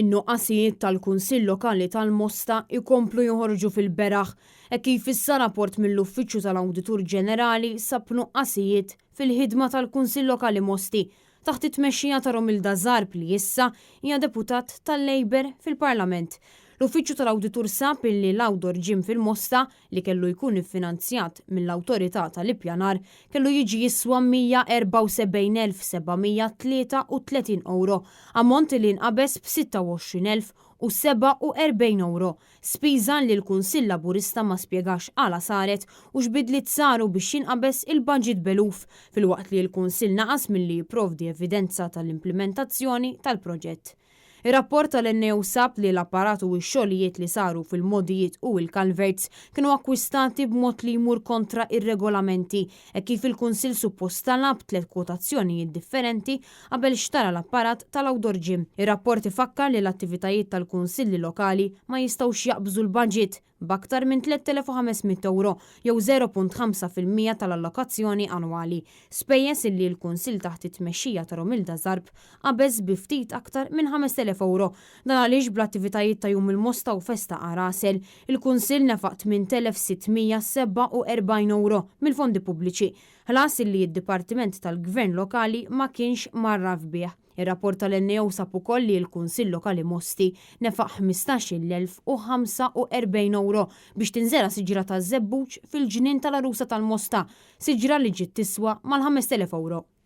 In-nuqqasijiet tal-Kunsill Lokali tal-Mosta jkomplu joħorġu fil-beraħ hekk kif issa rapport mill-Uffiċċju tal-Awditur Ġenerali sab nuqqasijiet fil-ħidma tal-Kunsill Lokali Mosti taħt it-tmexxija ta' Romilda Zarb li issa hija deputat tal-Labour fil-Parlament. L-Uffiċċju tal-Awditur sab illi l-outdoor gym fil-Mosta, li kellu jkun iffinanzjat mill-Awtorità tal-Ippjanar, kellu jiġi jiswa 174,733 ewro, ammont li nqabeż b'26,047 ewro. Spiża li l-Kunsill Laburista ma spjegax għala saret u x'bidliet saru biex jinqabeż il-baġit b'eluf, filwaqt li l-Kunsill naqas milli jipprovdi evidenza tal-implimentazzjoni tal-proġett. Ir-rapport tal-NAO sab li l-apparat u x-xogħlijiet li saru fil-mogħdijiet u l-culverts kienu akkwistati b'mod li jmur kontra r-regolamenti hekk kif il-Kunsill suppost talab tlett kwotazzjonijiet differenti qabel xtara l-apparat tal-outdoor gym. Ir-rapport ifakkar li l-attivitajiet tal-kunsilli lokali ma jistgħux jaqbżu l-baġit b'aktar minn 3,500 ewro jew 0.5% tal-allokazzjoni annwali, spejjeż illi l-kunsill taħt it-tmexxija ta' Romilda Zarb qabeż bi ftit aktar minn 5,000 ewro. Dan għaliex bl-attivitajiet ta' Jum il-Mosta u Festa Għar-Għasel, il-kunsill nefaq 8,647 ewro mill-fondi pubbliċi. Ħlas illi d-Dipartiment tal-Gvern Lokali ma kienx mgħarraf bih. Ir-rapport tal-NAO sab ukoll li l-Kunsill Lokali Mosti nefaq 15,045 ewro biex tinżera' siġra taż-żebbuġ fil-ġnien tal-għarusa tal-Mosta, siġra li ġiet tiswa mal-5,000 ewro.